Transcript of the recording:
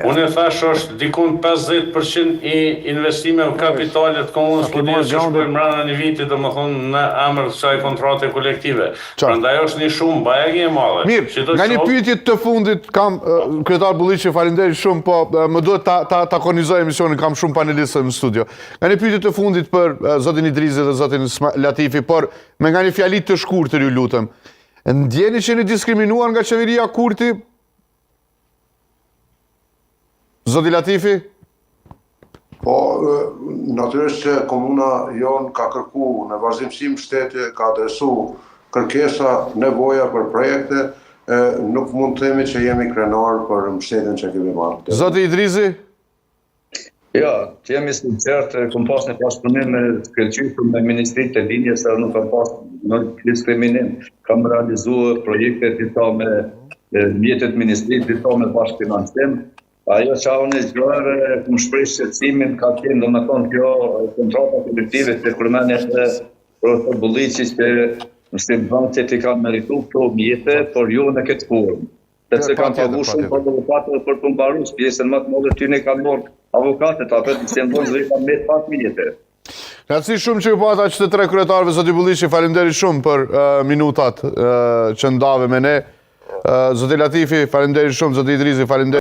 Unë e thash është dikun 50% i investimeve kapitale të komunës Podujevës që shkojnë mbrenda një viti, domethënë në emër të kësaj kontrate kolektive. Prandaj është një shumë bajagi e madhe. Mirë, nga një pyetje të fundit kam kryetar Bulliqi, faleminderit shumë, po më duhet ta ta ta kornizoj emisionin, kam shumë panelistë në studio. Nga një pyetje të fundit për zotin Idrizi dhe zotin Latifi, por me nga një fjali të shkurtër ju lutem. Ndjeni që jeni diskriminuar nga qeveria Kurti Zoti Latifi? Po, natyrisht që komuna jonë ka kërku në vazhdimësi mbështetje, ka adresu kërkesa, nevoja për projekte, nuk mund të themi që jemi krenar për mbështetjen që kemi marrë. Zoti Idrizi? Jo, të jemi sinqertë, kom pas një bashkëpunim të shkëlqyeshëm me ministritë e linjës, edhe nuk kam pas një diskriminim. Kam realizu projekte disa me mjetet ministrisë, disa me bashkëfinancim. Ajo që unë gjërë, kom shpreh shqetësimin, ka qenë, domethonë, kjo kontrata kolektive që përmendi edhe profesor Bulliqi që mësimdhënësit i kanë meritu këto mjete, por jo në këtë formë. Sepse kanë pagu shumë për avokatët për të mbaru, pjesën më të madhe tyne kanë marrë avokatët, apo të mësimdhënësve kanë met pak mjete. Kënaqësi shumë që ju pata që të tre kryetarëve, zoti Bulliqi, faleminderit shumë për uh, minutat uh, që ndave me ne. Uh, zoti Latifi, faleminderit shumë, zoti Idrizi, faleminderit.